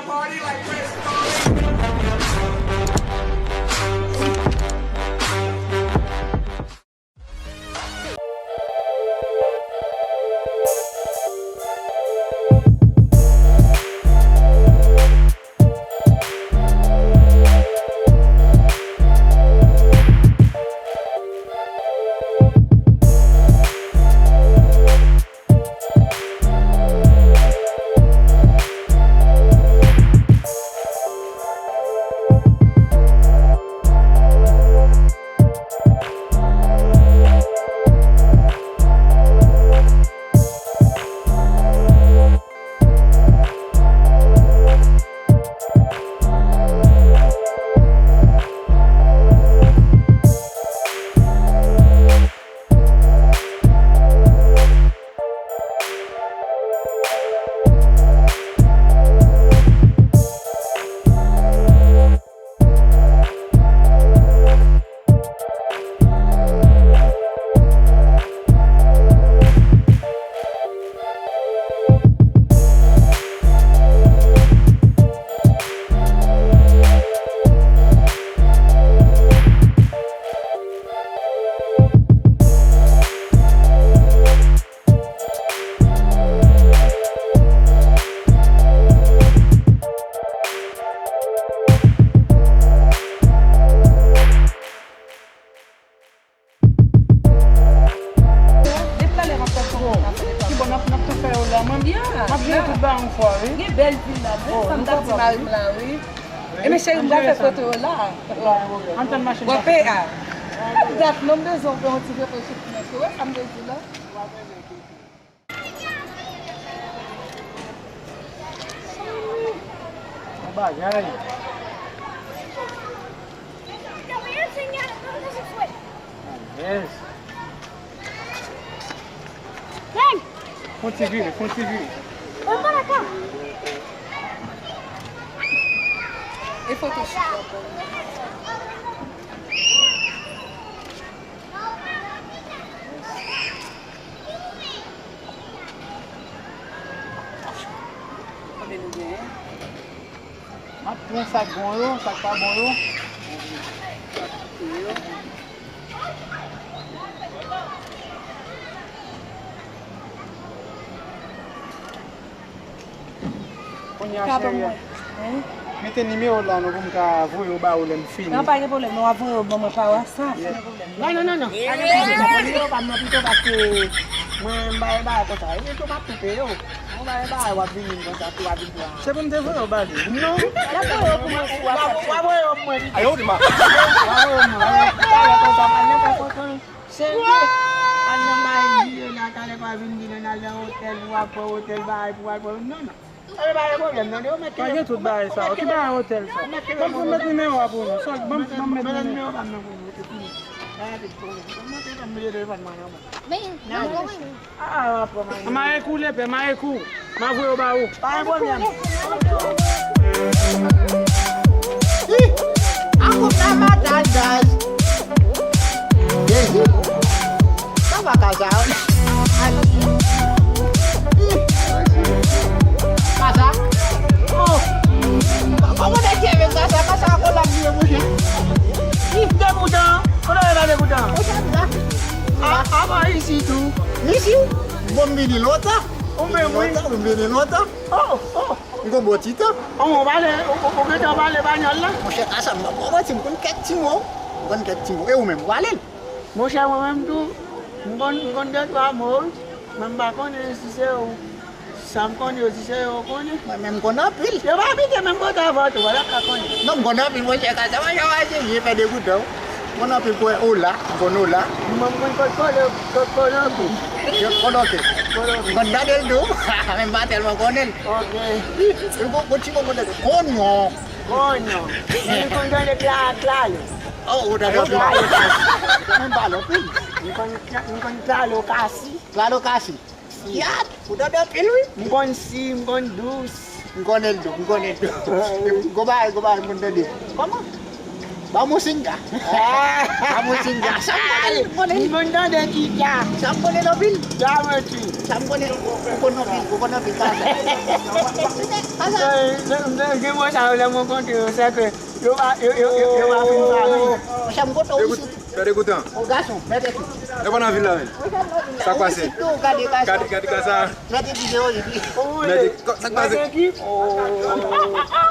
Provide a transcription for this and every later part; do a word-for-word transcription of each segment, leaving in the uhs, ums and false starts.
Party like Chris Farley. Depi talè m ap fè son moun ap fè. Ki bon, n ap, n ap tou fè yo la. Mwen, m ap jere tout bagay yon fwa, wi. Gen bèl vil la, wi. Sa m t ap di mari m la, wi. E men cheri, m pral fè foto yo la. Ann tann machin. Bò P A. Dat non m bezwen fè yon ti foto sou fenèt yo. Wè sa m te di la? Bon bagay. Yes. Fon ti vire, fon ti vire. E foto chita. Konbyen nou genyen? M ap pran sa k bon yo, sa k pa bon yo. Kounye a, cheri, mete nimewo w la non pou m ka voye yo ba ou lè m fini. Non, pa gen pwoblèm, non, w ap voye yo ban mwen pa WhatsApp. Non, non, non, non. Pa gen pwoblèm. Nimewo pa m nan pito paske mwen m pa gen bagay konsa. E pito m ap toupe yo. Mwen pa gen bagay w ap vini konsa pou w ap vin pran. Se pou m te voye yo ba li. Non. Y ap voye yo pou mwen sou WhatsApp. W ap voye yo pou mwen pito. Ayo, di ma. W ap voye yo pou mwen. Talè konsa, pa gen fè kontan. Serye? Al nan bay Diyona, talè pa vin Diyona, al nan otèl, pou al pran otèl, bagay, pou al pran, non, non. Sa se pa gen pwoblèm, non, yo mèt kenbe. Pa gen tout bagay sa yo. Ki bagay otèl sa? Ban m, ban m met nimewo a pou nou. Sòl, ban m, ban m met nimewo. Ban m nimewo pa m nan pou nou, se fini. Pa gen pwoblèm. Ban m montre, ban m mete telefòn mwen nan men. Men, nan mwen. Ah, w ap pran mari. Mare kou, lepè, mare kou. M a voye yo ba ou. Pa gen pwoblèm. Ih! A koup la mataj gaz. Jezi. Sa va ka sa? Ih! Ka sa? Oh! Kòman nèg ki enmen sa, sa, ka sa kolab li ye, monchè? Ih, de boutan. Kote w ye pa de boutan? Monchè, la. A, avan isi tou. Isi? Bon, m vini lontan. Ou menm, wi. Lontan, m vini lontan. Oh, oh. M gon bon ti tan. Oh, ou pale, ou, ou, ou gentan pale panyòl la? Monchè, ka sa, m pa manti, m konn kèk ti mo. M konn kèk ti mo. E ou menm, ou pale l? Monchè, mwen menm tou, m konn, m konn de twa mo, wi. Men m pa konnen si se ou. Sa m konnen yo, si se yo, ou konnen. Mwen menm, m konn anpil. Yo pa abite menm kote avè w tou, wè, yo pa konnen. Non, m konn anpil, monchè, ka sa, mwen, yo pa chanje, fè de bouton. M konn anpil pou wè, ola, m konn ola. Mwen, m konn kot kolo, kot koloke. Yo, koloke. Koloke. M konn tande l tou, men m pa tèlman konnen l. Ok. M konn, konn ti konn tande konyon. Konyon. M konn tande kla, klalo. Oh, ou tande anpil. Klalo kasi. Mwen pale anpil. M konn, m konn klalo kasi. Klalo kasi. Yat! Ou tande anpil, wi. M konn si, m konn dous. M konnen l tou, m konnen l tou. Gon bagay, gon bagay, m konn tande. Kòman? Ba mwen singa. Ba mwen singa. Sa m konnen, m konnen. M konn tande ti dja. Sa m konnen anpil. Dja mwen ti. Sa m konnen, ou konn anpil, ou konn anpil. Sa, sa. Sa, sa. Gen, gen, gen, gen mwen sa yo lè mwen kontre yo, se ke yo pa, yo, yo, yo, yo pa fin pale. Monchè, m kontan ou sou. Gade koutan. O gason, mèt epi. Yo pa nan vil la menm. Sa k pase? Gade, gade, gade sa. Mèt epi, se ou epi. Mèt epi, sa k pase?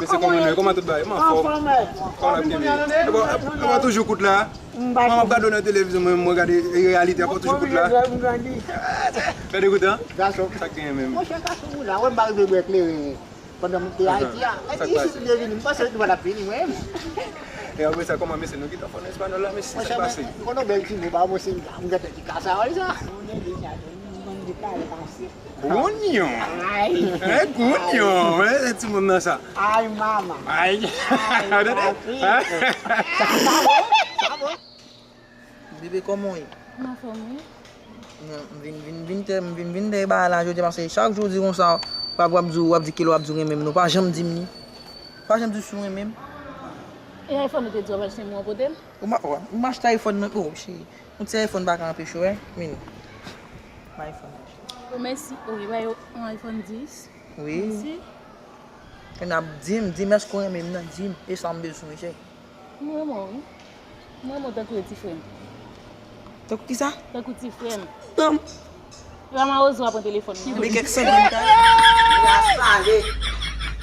Mesye, kòman nou ye? Kòman tout bagay? Kòman fòm? Kòman n ap kenbe? E bon, e bon, toujou kout la. Mwen ap gade w nan televizyon, mwen, mwen gade reyalite a, toujou kout la. Fè degout, an? Gason. Sa k genyen menm? Monchè, gason, ou la, wè m pa rive bwè kleren pandan m te Ayiti a. Epi isit m te vini, m panse nou pa t ap vini, mwen menm. E apre sa, kòman mesye nou gentan fò nan espanyòl la, mesye, sa k pase? Monchè, mwen, m konn yon bèl ti mo, ba mwen se m gentan di kasawòl sa. Kounye a, eh, kounye a, eh, timoun nan sa. Ay, mama. Ay. Ay, papi. Sa bon, sa bon. Bebe, kòman w ye? M anfòm, wi. M vin, vin, vin te, m vin, vin te ba la jodi a, paske chak jou w di konsa, w ap, w ap di, w ap di kilo, w ap di w renmen m, non, w pa janm di m li. W pa janm di w si w renmen m. E iPhone ou te di w ap achte m, ou pote m? Ou ma-, ou, ou m achte iPhone nan, oh, cheri. Yon ti iPhone pa ka anpeche w, eh, Mini. Yon iPhone. Oh, mèsi. Oh, e ba yo yon iPhone dis. Wi. Mèsi. Kounye a di m, di m, èske w renmen m nan? Di m. E sa m bezwen, cheri. M renmen w, wi. M renmen w tankou yon ti frè m. Tankou kisa? Tankou ti frè m. Tanm. E pa mawozo a pran telefòn nan. Ebyen kèk santim ta. Ras pale.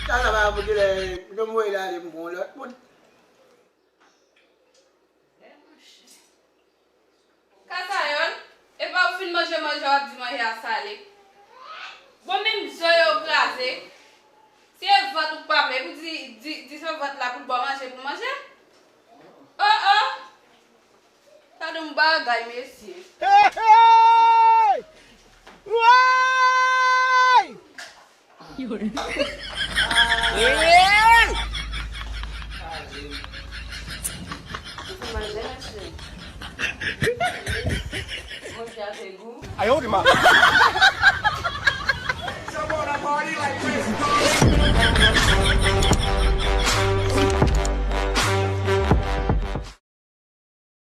Sa sa va pou lè, lè m voye l ale, m pran yon lòt moun. Kasayòl, epa ou fin manje manje a w ap di manje a sale. Bon, menm zo yo kraze. Si e vant ou k pa vle, pou di, di, di se vant la pou l ba w manje pou manje. Oh, oh! Gade yon bagay, mesye. Hey, hey! Woy! Ayo, di ma.